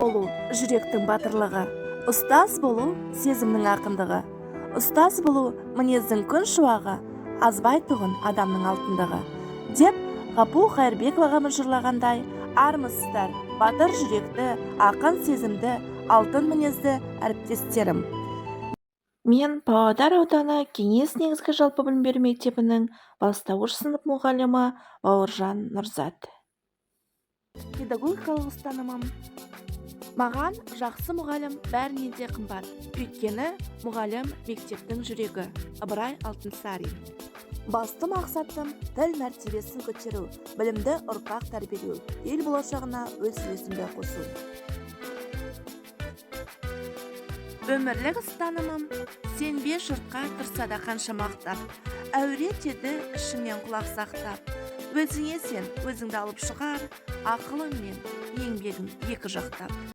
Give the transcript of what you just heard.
Болу жүректің батырлығы, ұстаз болу сезімнің ақындығы, ұстаз болу мінездің күн шуағы, азбайтұғын адамның алтындығы деп Ғапу Қайырбеков ағамыз жырлағандай, армысыздар, батыр жүректі, ақын сезімді, алтын мінезді әріптестерім! Мен Павлодар ауданы Кеңес негізгі жалпы білім беру мектебінің бастауыш сынып мұғалімі Бауыржан Нұрзат. Педагогикалық ұстанымым: маған жақсы мұғалім бәрінен де қымбат, өйткені мұғалім – мектептің жүрегі. Ыбырай Алтынсарин. Басты мақсатым – тіл мәртебесін көтеру, білімді ұрпақ тәрбиелеу, ел болашағына өз үлесімді қосу. Өмірлік ұстанымым: сенбе жұртқа, тұрса да қанша мақтап, әуре етеді ішіңнен құлақ сақтап. Өзіңе сен, өзіңді алып шығар ақылың мен еңбегің екі жақтап.